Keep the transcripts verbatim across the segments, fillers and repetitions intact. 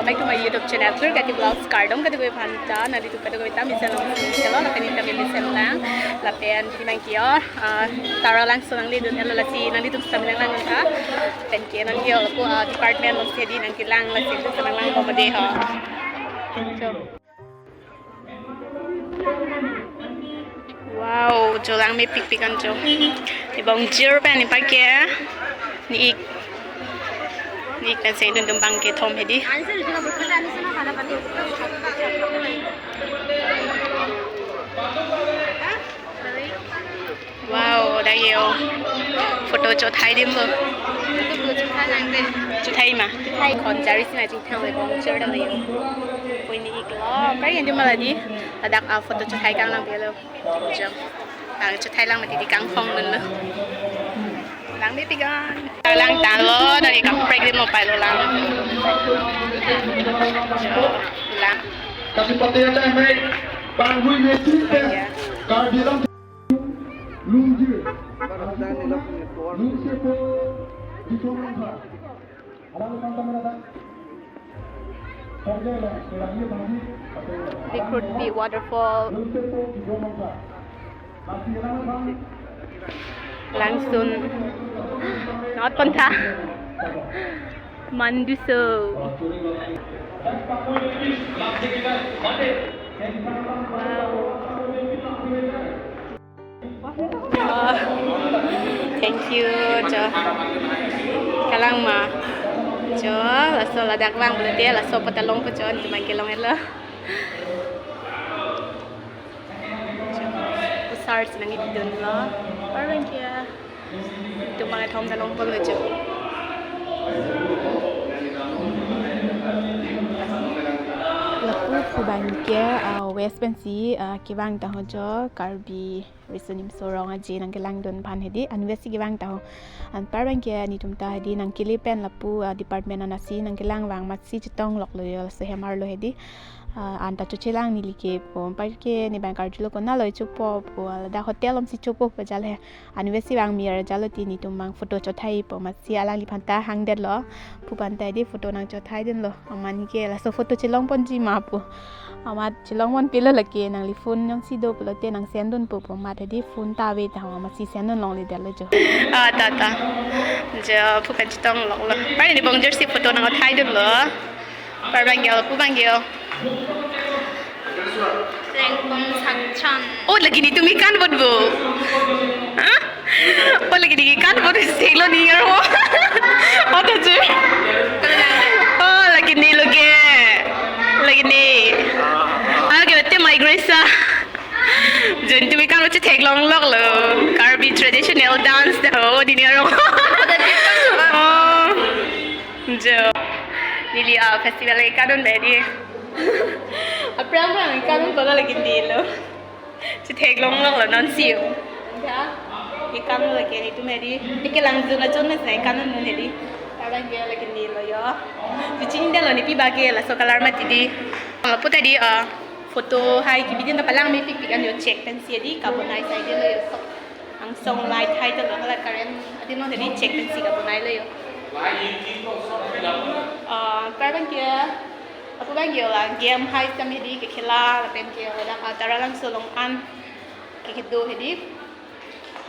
Back to my YouTube channel, Pur Kati Vlogs, kardom kadokave aphanta, nanglitum kadokave ta mesen long si chalo, lapen itum mesen lang, lapen pini abangke, ah, Taralangso nangledun, elo lasi nanglitum sita nanglang nangkha, lapen ke nangke lapu, ah, department alongsi hedi nangkelang lasi nanglitum sita nanglangpo mati ho. Wow, jo langmepikpik an jo. Ne bongjir pen ne parke. Ne ik. Ne ik pen si dundun abangke thom hedi. Wow, dak ke o. Photo chothai adim lo. Chothai ma? Chothai. Khon jari si nangchingthang le bongjir dak le o. Pui ne ik lo. Kari adim ma la di. Ladak a photo chothai kanglang pilo. Jam. Lang chothai lang mati di kangphong dunlo. Langmepik an. Lang tanglo, nani kaprek adim lo pailo lang. Lang. Kasi pati ya, Cak, may panghui mesin pe. Iya. Karbi lang. Lungjir. Lungsepo di Komangkha. Alang pantang mana dak? Di Kurpi Waterfall. Langsun. Not pantha. Manduso. Wow. Oh, thank you, jo. Kalang ma. Jo, laso ladak lang pulote, laso patalong po jo, netum abangke long-etlo. Jo, pusar si nangidunlo. Parang kia. Netum abangke thom ta longponlo jo. Lapu pu abangke, ah, west pensi, ah, kevang ta ho jo, Karbi Riso Nimso Rong Aje nangkelangdun aphan hedi, anvet si kevang ta ho. Anpar abangke netum ta hedi nangkele pen lapu, ah, department anatsi nangkelang vang amatsi chetong loklo jo, laso hem arlo hedi. Ah, anta chochelang neli ke po, anpar ke ne abang karjulo konatlo chopo po, ladak hotel alongsi chopo pajal he. Anvet si vang mir jalo ti netum abang photo chothaipo amatsi alangliphan ta hangdetlo. Pu aphan ta hedi photo nangchothaidunlo. Amat ne ke laso photo chelongponji ma pu. Amat chelongponpilo lake nangli phone jongsi do pulote nang send dunpo pu amat hedi phone ta ave ta ho amatsi send dun longledetlo jo. Ah, ta ta. Jo, pu aphan chetong loklo. Pari ne bongjir si photo nangthaidunlo. Par abangke, pu abangke. Lengpong Sakchon. Oh, lake netum kekan bot bo. Hah? Oh, lake ne kekan bot si lo ne aro. Oh, ta je. Oh, lake ne lo ke. Lake ne. Ah, lake te migresa. Jo netum kekan bot si theklong loklo. Karbi traditional dance ta ho, ne aro. Oh. Jo. Neli, ah, festival kekan un bedi. Aphrang aphrang kekan un kola lake ne lo. Chetheklong loklo non si o. Ya. Kekan un lake netum hedi. Ike lang jun ajun mes na kekan un non hedi. Abangke lake ne lo jo. Chechinidetlo ne pi abangke laso color mati di. Lapu ta hedi, ah, photo hai kebi adim ta palangmepikpik an jo check pensi hedi kabonai saidetlo jo. Angsong light hai ta lo, hala current adim lo hedi check pensi kabonailo jo. Ah, anpar abangke, lapu abangke la game hai sitame hedi kekhela, lapen ke ladak, ah, Taralangso along an ke kedo hedi.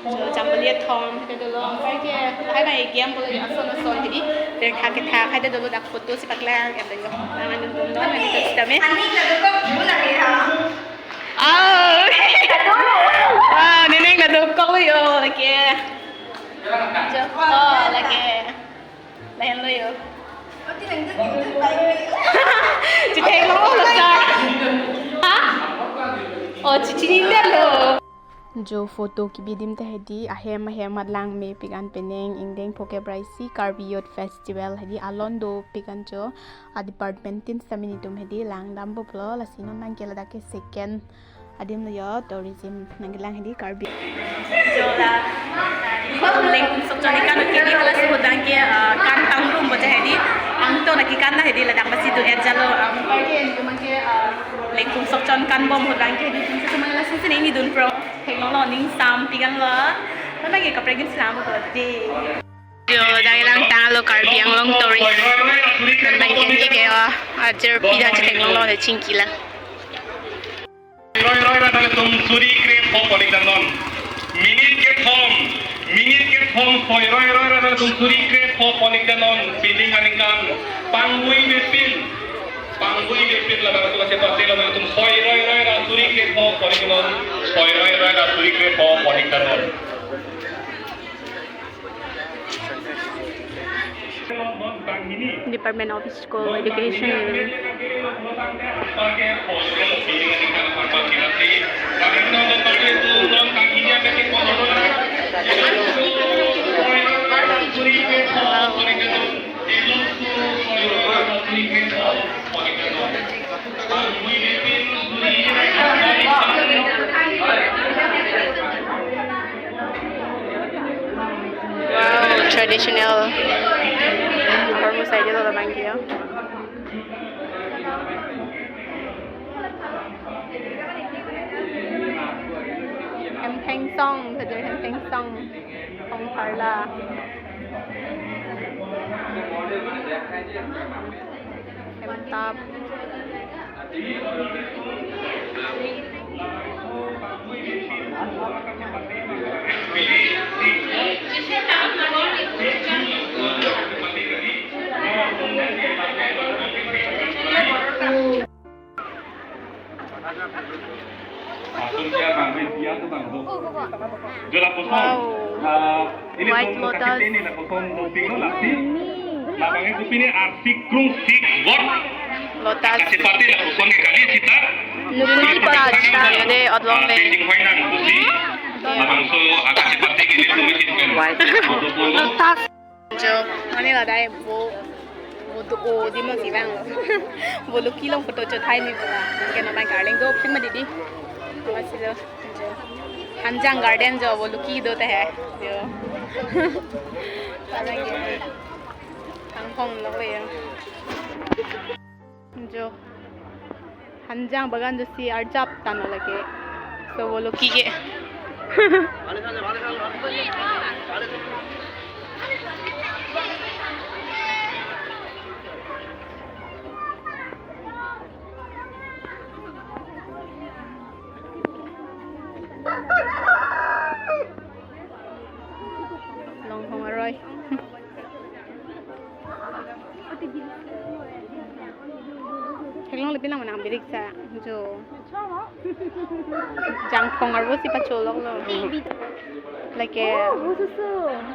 Jo, jamboli athom hedi dolo, anpar ke lahai abang game pulo jo, ason ason hedi. Pen ha ketha hai ta dolo, dak photo si paklang-etlo jo. Nang anun dun non, nanglitum sitame. Oh. Wow, ne ning nadokoklo jo, lake. Jo, oh, lake. Lahenlo jo. Chetheklong lo sa. Ha? Oh, chechinidetlo. Jo photo kebi adim ta hedi ahem ahem amat langmepik an penang ingdeng phokep ra isi Karbi Youth Festival hedi alon dopik an jo. A department tin sitame netum hedi langdampo pulo, lasi non abangke ladak ke second adim lo jo, tourism nangkelang hedi Karbi. Jo la, Lengpong Sakchon kekan un hedi, hala ahut abangke, ah, kan pangrum bo ja hedi, angton akekan ta hedi ladak basi do-et jalo, ah, anpar ke netum abangke, ah, Lengpong Sakchon kanbom ahut abangke hedi, netum sitame lasi si ningdun pro, theklong lo, ning sampik an lo, non abangke kaprek adim si langpo de. Yo, dai lang tanglo Karbi Anglong tourist. Nang keni ke, ah, ajir pida chetheklonglo le chingki lang. Roi roi ra dale tum suri kre pho ponik danon. Minit kethom, minit kethom soi roi roi ra dale tum suri kre pho ponik danon. Pining aningkan pangbui bepin, pangbui bepin la dale tum ase pate la dale tum soi roi roi ra suri kre pho ponik danon. Soi roi roi ra suri kre pho ponik danon. Department of School Education. Wow, traditional. Hormu side lo bang kio. Hemthengsong, sajar Hemthengsong. Kong parla. Hemtap. Lason dia bang, dia tu bang tu. Jo lapuson. Wow. Ah, ini White Lotus. Ini lapuson doping lo lasi. Labang itu pini arsik krungsik bot. Lotus. Kasih pati lapuson ke kali sita. Nukun kita aja ya deh, otlong deh. Ding hoi nang kusi. Labangso akasi pati kini tumisin kan. White Lotus. Jo, mane la dai bo, bo do o di mo si bang. Bo lo kilong photo cho thai ni ba. Ke no bang karling do pin ma didi. Masih lo. Jo. Hanjang Garden jo bo lo ki do te hai. Jo. Parang ke. Kangkong lo ya. Jo. Hanjang bagan jo si arjap tano lake. So bo lo ki ke. Longhong aroi. Theklong le pinang manang birik sa jo. Jangphong arvo si pacholok lo. Lake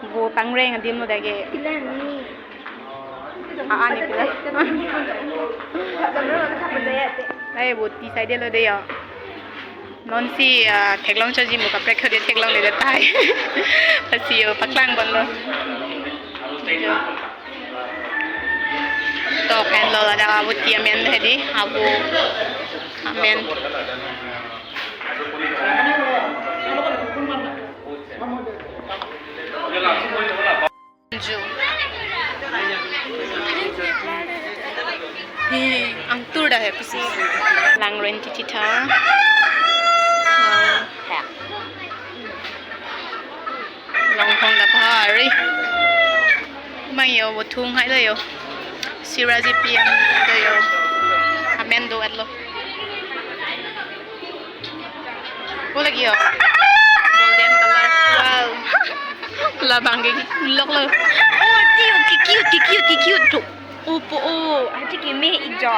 bo pangreng adim lo dage. A ani pila. Ai bo ti side lo de ya. Non si, ah, theklong choji mo kaprek khode theklong le tai. Lasi yo paklang bon lo. To pen lo ladak abuti amen hedi, abu amen. Ju. He, angtur da he pusi. Langren titi tha. Longhong da pha ari. Mang yo, bo thung hai lo yo. Siraji P M do yo. Amen do at lo. Bo lagi yo. Golden color. Wow. Labang ke kulok lo. Oh, tiyo, ki cute, ki cute, ki cute tu. Opo o, aji keme ikjo.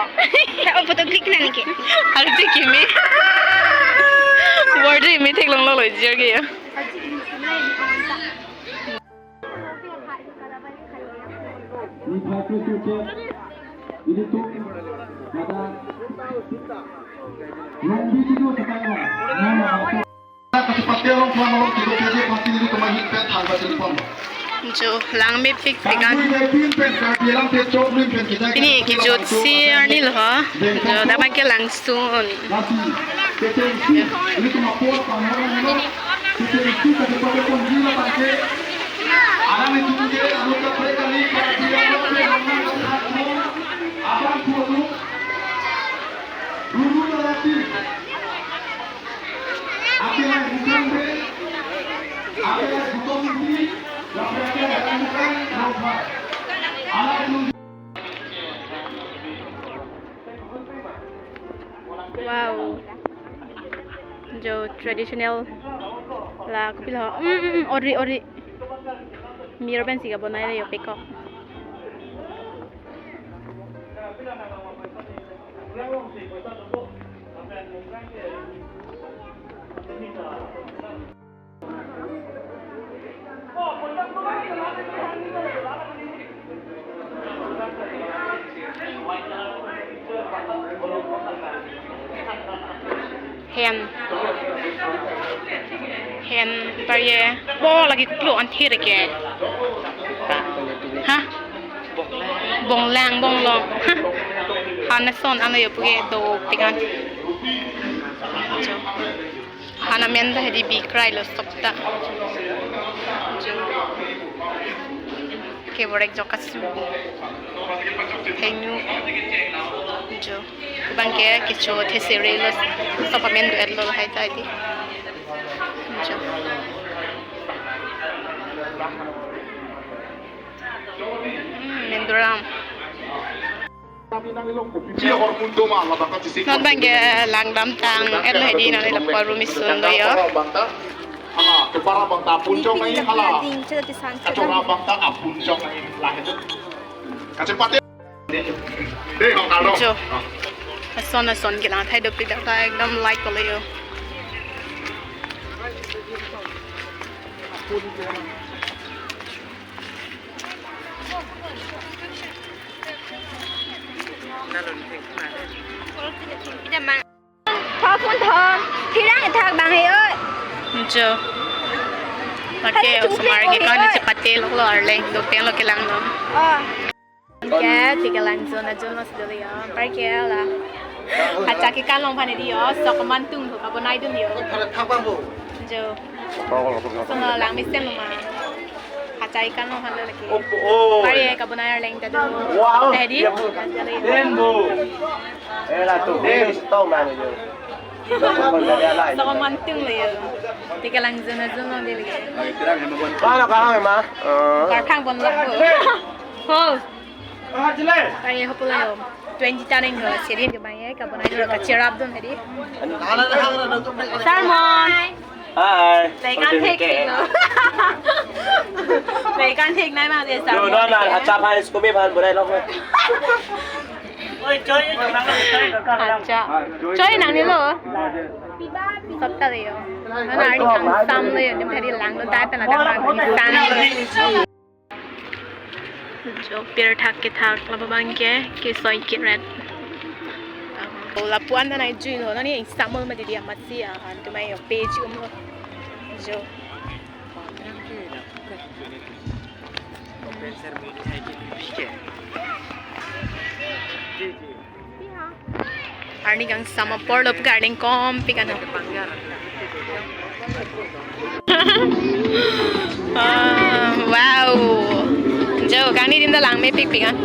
Opo to click na nike. Aji keme. Word me theklong lo lo jer ke ya. Ni pha kre kre kre. Ini tu. Mada. Nunggu tu tu sekarang. Mama. Kasi pati along pula malong tiga K G pasti ini kemahin pen tanggal telepon. Jo langme pikpik an. Ini kejut si arni lo ha. Jo dapat ke langsung. Wow. Jo traditional la kopilo. Mm, mm, mm, ori, ori. Mir pensi kabonai lo jo pekok. Hen. Hen parje. Bo lake kopilo anthir ke. Ha? Bonglang, bonglong. Han ason ano jo puke do pikan. Jo. Han amen ta hedi bikrai lo sokta. Kevorek jo kasu. Henu. Jo. Bang ke kecho thesere lo sop amen do-et lo hai ta di. Jo. Hmm, menduram. Not bang ke langdam tang-et lo hedi, non lapu room isun lo jo. Jo. Ason ason kelang thai dopik dak ta ekdom light ko lo jo. Thon phone thon. Thirang ethak bang he oi. Jo. Lake osomar ke kan chepate lo lo arleng dopik lo kelang lo. Oh. Ke, ke kelang zone a zone lo si dolo jo. Par ke la. Hacha kekan long aphan hedi jo. Sok mantung do kabonai dun jo. Jo. Sono lang mesen lo ma. Hacha kekan long aphan lo lake. Oh, oh. Par ke kabonai arleng ta do. Wow. Hedi. Rainbow. Eh, la tu. Eh, stop man jo. Sok mantung lo jo. Ke kelang zone a zone lo dei lake. Mana kahang ma? Karthang bon lo. Ho. Aye, hopulo jo. Twenty tarik lo, seri ke bang ye, kabonai lo kacherap dun hedi. Sermon. Hi. They can't take it, no. They can't take nai mang de. Yo, sermon no, no, ke. Hacha phan, scoop phan, bonai lo. Oi, choi, choi, choi, choi. Hacha. Choi nangne lo. Sop ta le jo. Nana ari kang sam le jo, nim thari lang lo dai pen ada kang sam. Jo pirthak kethak lapu bang ke, kesoi keret. Oh, lapuan ta nai jui lo, nani samol ma didi amat si, ah, antu mai jo page um lo. Jo. Arni kang sama porlo puke arni kom pik ano. Ah, wow. Jo, kangni din ta langmepik pik an.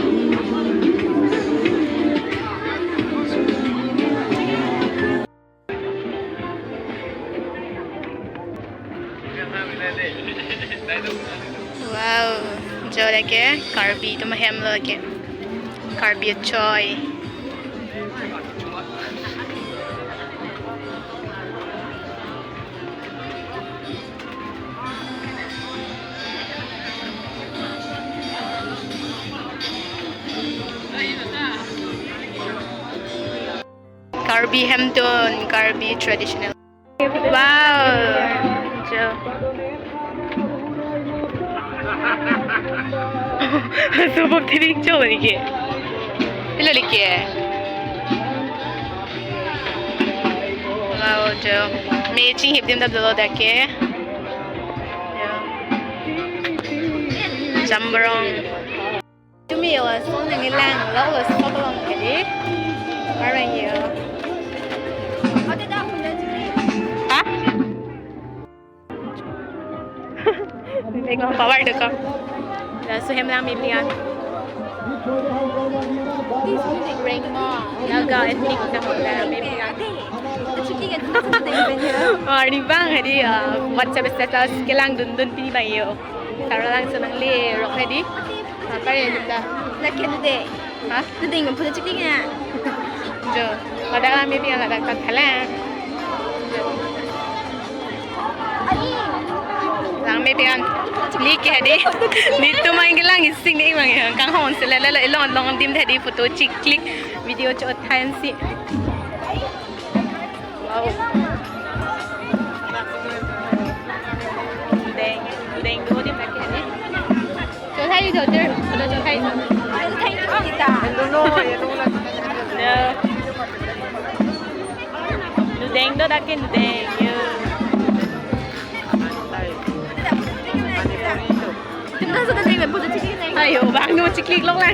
Wow, jo lake Karbi atum ahem lo lake. Karbi achoi. Karbi hemtun, Karbi traditional. Wow. Jo. Sobo tirik cholo lake. Pilo lake. Wow, jo. Me chinghip adim ta dolo dak ke. Jo. Jamborong. Tumi yo, so nang ilang, lo lo so long kali. Parang yo. Ha? Ekdom power dekam. Laso hem lang mepik an. This music ring mo. Naga ethnic na ho la mepik an. Arni bang hedi, ah, WhatsApp status kelang dundun pini bang yo. Tara lang senang le rok hedi. Apa ya kita? Lake dede. Ha? Dede nggak punya ciki nggak? Jo. Ladak langmepik an, ladak ta thalang. Langmepik an. Klik ke hedi. Netum aning kelang isi ne mang ya. Kanghon si lele lele long long dim hedi, photo cheklik, video chot tha-en si. Wow. Deng, deng do dim lake hedi. Chothai do, ter, photo chothai do. Chothai do, kita. No. Nudeng do, dakin nudeng, yo. Tum na sa deng, photo cheklik nang. Ayo, bang nu cheklik lok la.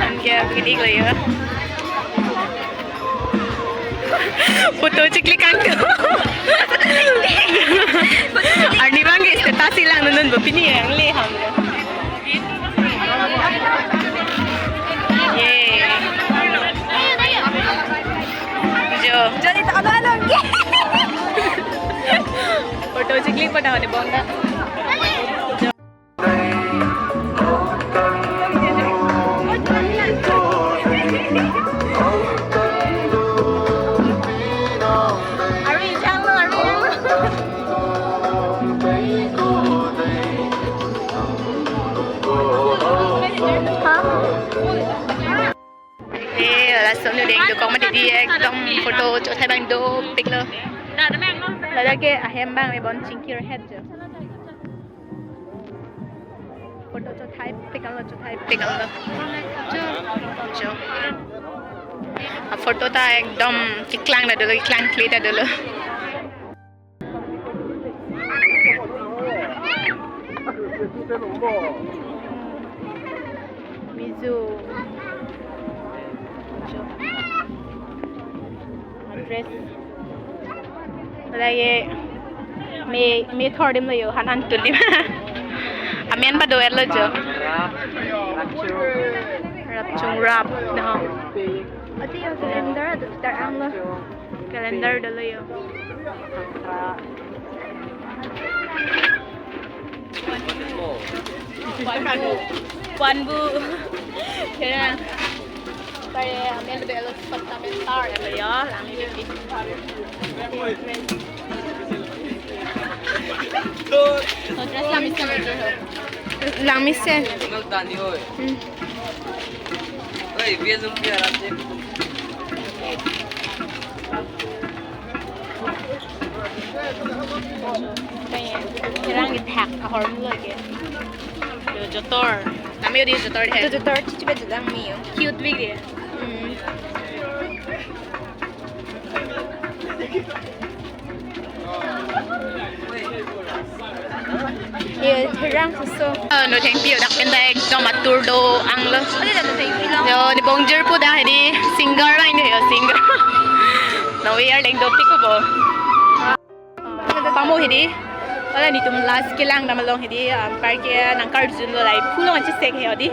Anke, cheklik lo, yo. Photo cheklik kan tu. Arni bang ke status si lang nun bo, pini yang le ham. Ye. Jo. Jadi tak ada lagi. Photo cheklik pada ni bonda. Ari jang lo, ari jang lo. Ha? Eh, laso nudeng dokok mati di, ekdom photo chothai abang dopik lo. Ladak ke ahem abang me bon chingkir het jo. Photo chothai pik lo, chothai pik lo. Jo. Jo. A photo ta ekdom keklang ta dolo, keklang kle ta dolo. Mizo. Dress. Lake me, me thor adim lo yo, han an tul adim. Amen pado-et lo jo. Rap, rap chung rap. No. Ati yo calendar, ati tar ang lo. Calendar dolo yo. Puan bu. Kira. Pare amen dolo sab ta men tar lo yo. Langmepik. Langmesen. Hmm. Oi, biar lumpia rasa. Kailang kethak ahormu lake. Yo, jotor. Nami odi jotor he. Jotor chichibe langme yo. Cute big dia. Hmm. Ye, therang suso. Oh, no, thank you. Dak pen ta ekdom atur do-ang lo. Adi dak thank you lo. Yo, ni bongjir pu dak hedi singer abang ni yo, singer. No, we are like dopik ko bo. Pamo hedi. Hala netum last kelang dam along hedi, um, parke nangkarjun lo lai pulong achi sek he odi.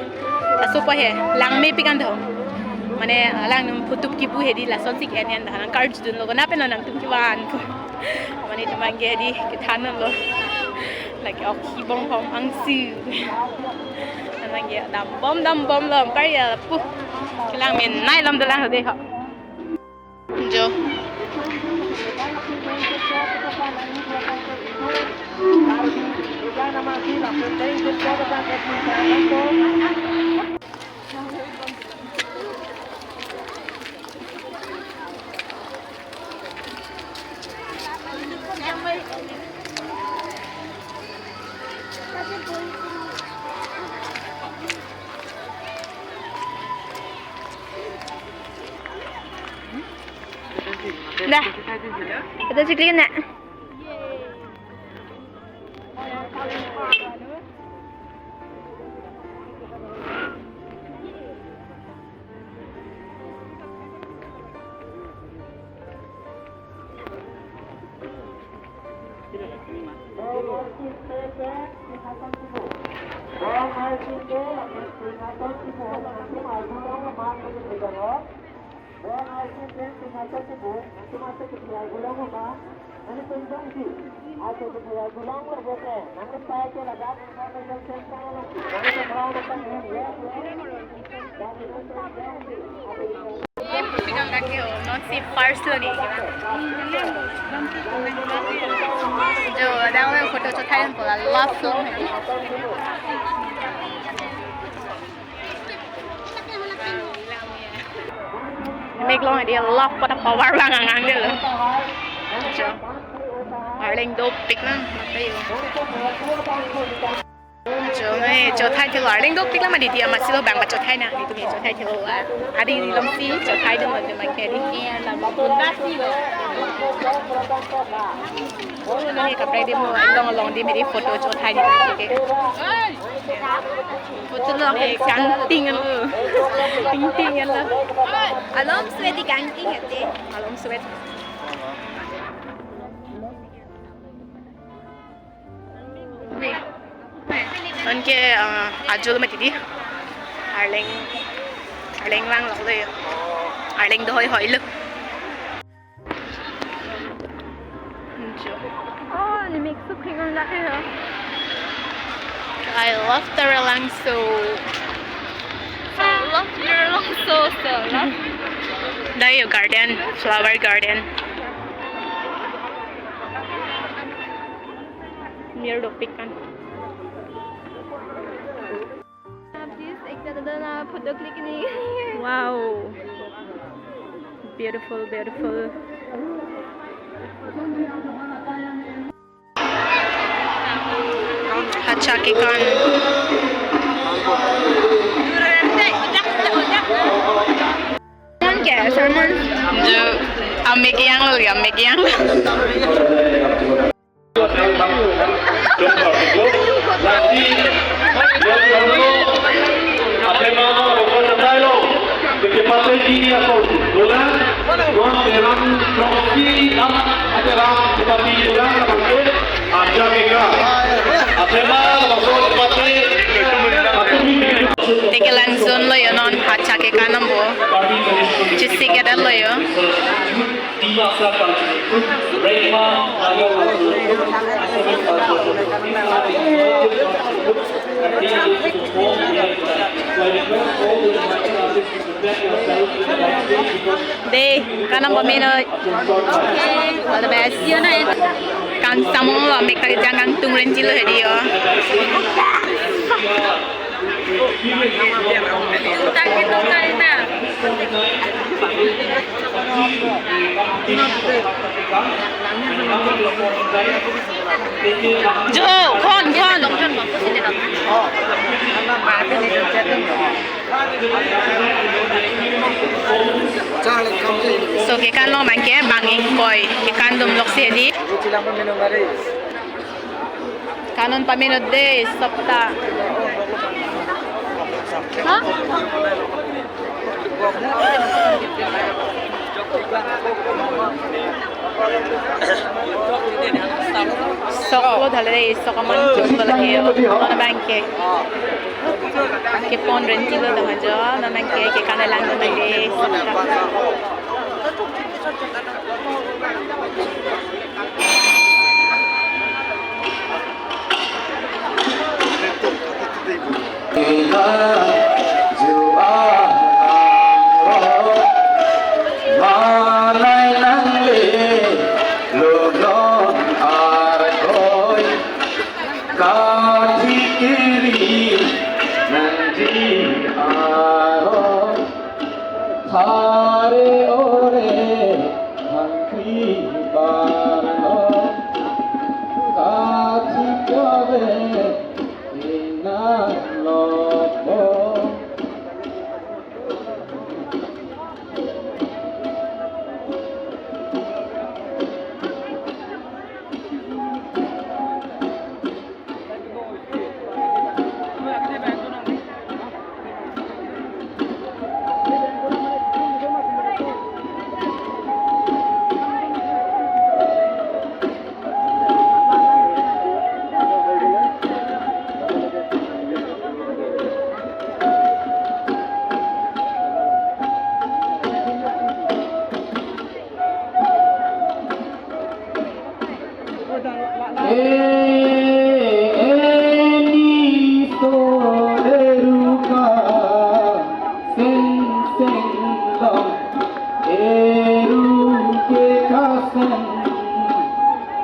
Laso pa he, langmepik an dong. Mane, alang num phutup kipu hedi, lason sik en en dong, nangkarjun lo, kona pen lo nangtum kevan. Mane, netum abang ke hedi, kethan lo. Lake ok hibong hom angsi. Abang ke dambom dambom lo, parke pu. Kelang menei lom dolang hedi ho. Jo. Dah. Kita chikli na. Pickup lagi ho, non si first lo ni. Jo, adang lo photo chothai po la, love song hai. Mek long dia love pada power bang angang dia lo. Jo. Arleng dopik lang, mata yo. Jo, eh, chothai thelo, arleng dopik lang mati dia, amatsi lo bang chothai nang, itum chothai thelo la. Adi long si chothai dun mati main kedi. Ini kaprek di mo, long long di meri photo chothai di, oke. Photo long, eh, kangting lo. Ting ting lo. Alom sweat di kangting ate. Alom sweat. Anke, ah, ajo lo mati di. Arleng, arleng lang lo le. Arleng dohoi hoi lo. Ajo. Oh, ni mik su kring ang lake ho. I love Taralangso. I love Taralangso, so love. Dai yo garden, flower garden. Mir dopik kan. Please, ekta dada na photo click ni. Wow. Beautiful, beautiful. Hacha kekan. Kan ke, sermon. Jo, amek yang lo ya, amek yang. Teke langsun lo yo non, hacha kekan ambo. Chisi kedan lo yo. De, kanam pamenon. All the best. Kan samo lo, mek kali jangan tungren jilo hedi yo. Jo, khon, khon. So kekan lo abang ke, bang ingkoi, kekan dum lok si hedi. Kanam pamenon de, sopta. Ha? Sok lo dale de, sok aman chok lo lake, non abang ke. Kepon ren jilo dam ajo, non abang ke, kekan lang dam de, sopta.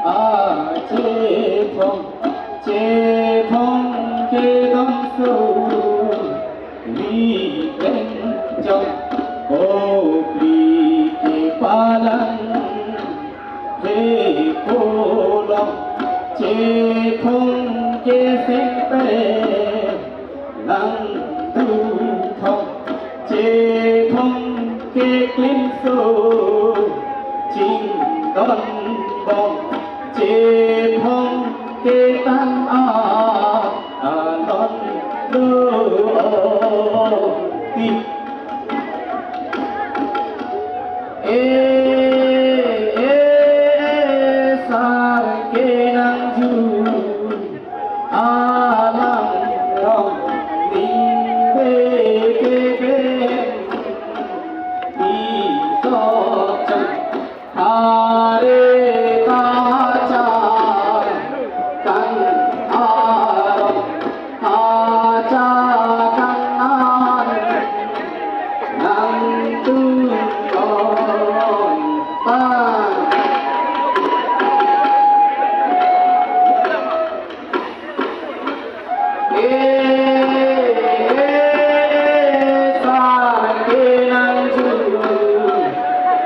Achephong, chephong kedongso, ripengjong, kopli kepalang, he kolong, chephong kesengpe, nangtuthong, chephong keklinso, chingdonbom, chephong ketang-a, alon do oti. E, e, e, sar kenangju. Alang rong ning be ke be, i so chang hare kacha kan arong kacha kan an nang tu on pa. E, e, e, sar kenangju,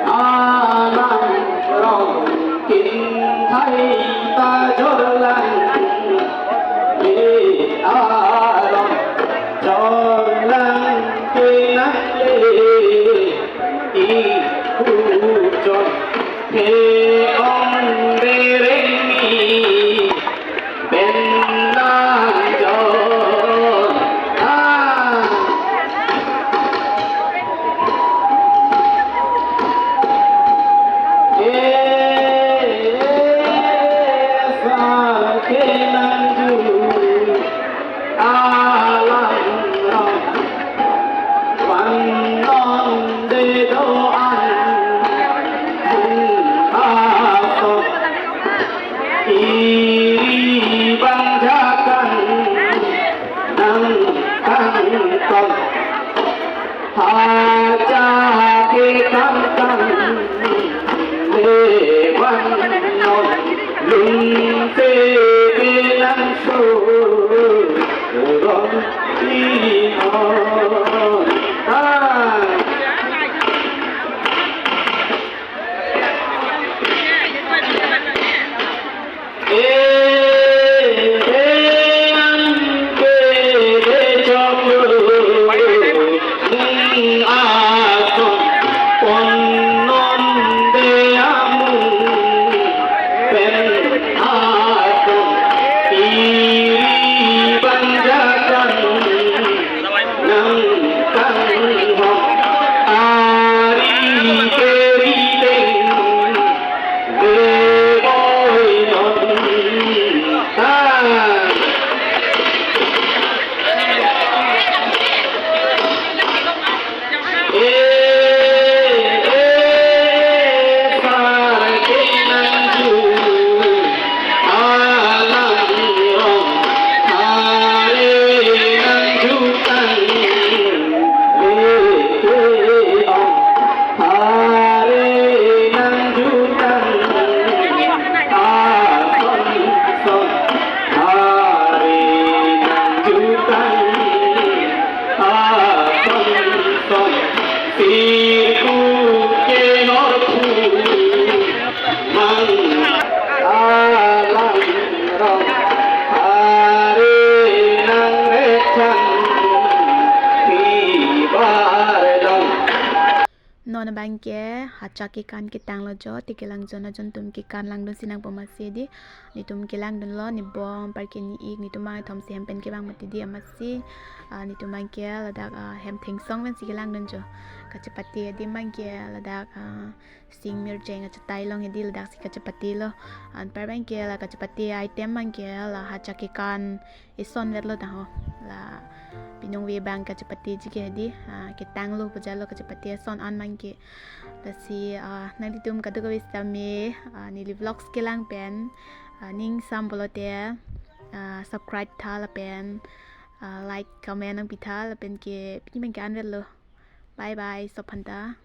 alang rong kinthai ta jorlang, e, arong jorlang kenangle, i kuchon he ong dereng mi. Benang jo. Ah. Eh, eh, sa kenangju. Alang rong van non de do-an. Hung ha so. Iri bang jakan nang kangkon. Haja ke kangkon lewan non lungse ke nang so rong inon. Ah. Nang kanghon ari keri deng de boi non ta. Eh, eh, eh, sar kenangju. Alang rong hare nangjutan, leke ong hare nangjutan, ason son hare nangjutan, ason son sirku ke northu. Mang alang rong hare nang rechan pibar dong. Non abang ke hachak kekan ketang lo jo, te kelang jon ajon atum kekan langdun si nangpo masi di, netum kelang dunlo, ne bom parke ne ik, netum bang thom si hem pen kevang mati di amatsi, ah, netum bang ke ladak, ah, hem thengsong pen si kelang dun jo. Kachepate adim bang ke ladak, ah, sing mirjeng achatai long hedi ladak si kachepate lo. Anpar bang ke la kachepate item bang ke la hachak kekan eson vet lo ta ho. La pinong ve bang kachepate ji ke hedi, ah, ketang lo puja lo kachepate eson an bang ke. Lasi, ah, nanglitum kadokave sitame, ah, neli vlogs kelang pen, ah, ning sam pulote, ah, subscribe tha lapen, ah, like, comment nangpi tha lapen ke pini bang ke an vet lo. Bye bye, sophan ta.